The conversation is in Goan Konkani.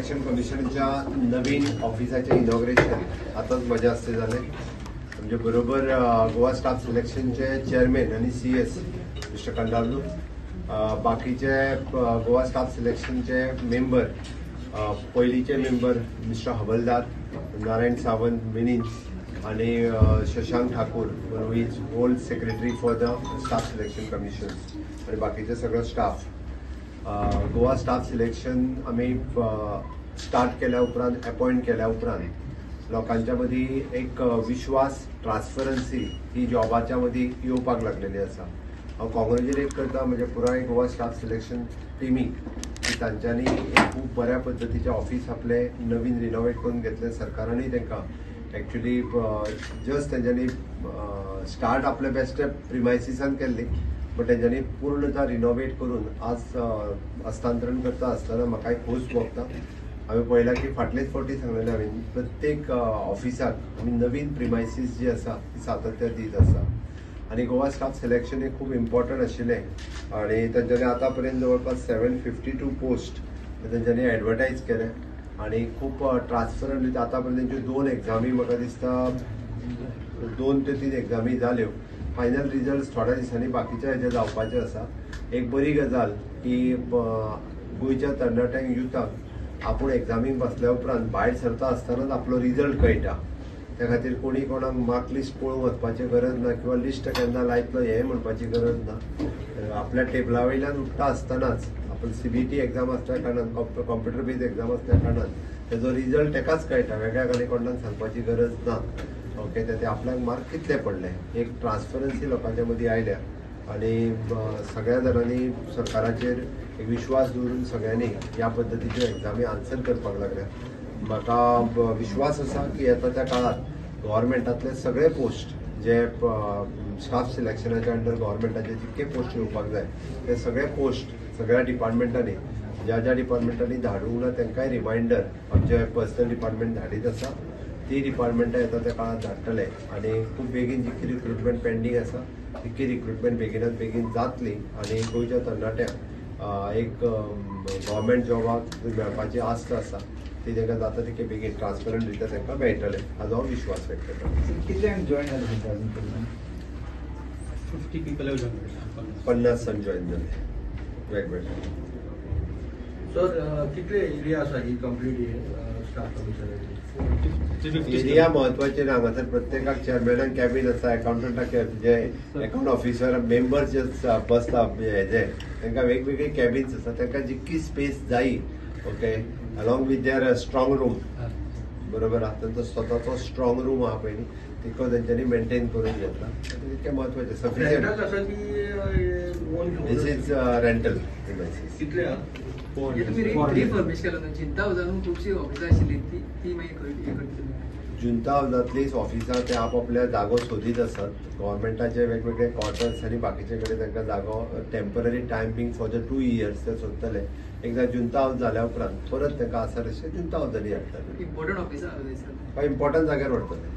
सिलेक्शन कमिशनच्या नवीन ऑफिसाचें इनॉग्रेशन आतांच म्हज्या हस्ते जालें. आमचे बरोबर गोवा स्टाफ सिलेक्शनचे चेअरमॅन आनी CS mister कंडालू, बाकीचे गोवा स्टाफ सिलेक्शनचे मेंबर, पयलींचे मेंबर मिस्टर हवलदार, नारायण सावंत मिनीन आनी Shashank Thakur who is old secretary for the staff selection commission आनी बाकीचे सगळो स्टाफ. गोवा स्टाफ सिलेक्शन आमी स्टार्ट केल्या उपरांत, अपॉयंट केल्या उपरांत लोकांच्या मदीं एक विश्वास, ट्रान्सपरन्सी ही जॉबाच्या मदीं येवपाक लागलेली आसा. हांव कॉंग्रेच्युलेट करता म्हज्या पुराय गोवा स्टाफ सिलेक्शन टिमीक की तांच्यांनी एक खूब बऱ्या पद्दतीचें ऑफीस आपलें नवीन रिनोवेट करून घेतलें. सरकारानूय तांकां एक्चुली जस्ट तेंच्यांनी स्टार्ट आपले बेस्ट प्रिमायसिसान केल्ली, बट तेंच्यांनी पूर्णता रिनोवेट करून आज हस्तांतरण करता आसतना म्हाकाय खोस भोगता. हांवें पळयलां की फाटलेच फावटी सांगलेलें हांवें, प्रत्येक ऑफिसाक आमी नवीन प्रिमायसीस जी आसा ती सातत्य दीत आसा आनी गोवा स्टाफ सिलेक्शन हे खूब इम्पॉर्टंट आशिल्लें आनी तेंच्यांनी आतां पर्यंत जवळपास 752 पोस्ट तेंच्यांनी एडवर्टायज केले आनी खूब ट्रान्सपरंट. आतां पर्यंत तेंच्यो 2 एग्जामी म्हाका दिसता 2 ते 3 एग्जामी जाल्यो. फायनल रिजल्ट थोड्या दिसांनी बाकीच्या हेजे जावपाचे आसा. एक बरी गजाल की गोंयच्या तरणाट्यांक, युथाक आपूण एग्जामीक बसल्या उपरांत भायर सरता आसतनाच आपलो रिजल्ट कळटा. त्या खातीर कोणी कोणाक मार्क लिस्ट पळोवंक वचपाची गरज ना किंवा लिस्ट केन्ना लायतलो हें म्हणपाची गरज ना. आपल्या टेबला वयल्यान उठता आसतनाच आपण CBT exam आसल्या कारणान, कॉम्प्युटर बेज एक्झाम आसल्या कारणान तेजो रिजल्ट तेकाच कळटा, वेगळ्या आनी कोणाक सांगपाची गरज ना. ओके, ते आपल्याक मार्क कितले पडले, एक ट्रान्सपरन्सी लोकांच्या मदीं आयल्या आनी सगळ्या जाणांनी सरकाराचेर एक विश्वास दवरून सगळ्यांनी ह्या पद्दतीच्यो एग्जामी आन्सर करपाक लागल्या. म्हाका विश्वास आसा की येता त्या काळांत गव्हर्मेंटांतले सगळे पोस्ट जे स्टाफ सिलेक्शनाच्या अंडर गव्हर्मेंटाचे जितके पोस्ट येवपाक जाय ते सगळे पोस्ट सगळ्या डिपार्टमेंटांनी, ज्या ज्या डिपार्टमेंटांनी धाडूंक ना तांकांय रिमायंडर आमचे पर्सनल डिपार्टमेंट धाडीत आसा. ती डिपार्टमेंटां येता त्या काळांत धाडटले आनी खूब बेगीन जितकी रिक्रुटमेंट पेंडींग आसा तितकी रिक्रुटमेंट बेगिनात बेगीन जातली आनी गोंयच्या तरणाट्यांक एक गव्हर्मेंट जॉबाक मेळपाची आस्त आसा ती तांकां जाता तितके बेगीन ट्रान्सपरंट रित्या तांकां मेळटलें हाजो हांव विश्वास व्यक्त करता. कितल्यांक जॉयन जाले अजून पर्यंत? 50 people have joined. 50 जाण जॉयन जाले वेगवेगळे. सर, कितले एरिया आसा ही कंप्लीट स्टाफ कमिशनाची? एरिया म्हत्वाचे ना, हांगासर प्रत्येकाक चेअरमॅनाक कॅबीन आसा, एकाउंटंटाक जे एकाउंट ऑफिसर मेंबर जे बसता हेजे तांकां वेगवेगळी कॅबिन्स आसा, तांकां जितकी स्पेस जायी, okay, along with their strong room, बरोबर आसा, तांचो स्वताचो स्ट्रॉंग रूम आहा पळय न्ही, तितको तेंच्यांनी मेंटेन करून घेतला, तितकें म्हत्वाचें. Sufficient. This is rental premises. कितले रिफर्बिश केलो जुंता हावजान खुबशीं ऑफिसां आशिल्लीं ती मागीर करतली. जुंता हावजांतलीं ऑफिसां ते आपआपल्या जागो सोदीत आसात. गव्हर्मेंटाचे वेगवेगळे क्वॉर्टर्स आनी बाकीचे कडेन तांकां जागो temporary time being for the 2 years ते सोदतले. एकदां जुंता हावज जाल्या उपरांत परत तांकां आसा तशें जुंता हावजांनी हाडटले. इम्पॉर्टंट ऑफिसां इम्पॉर्टंट जाग्यार व्हरतले.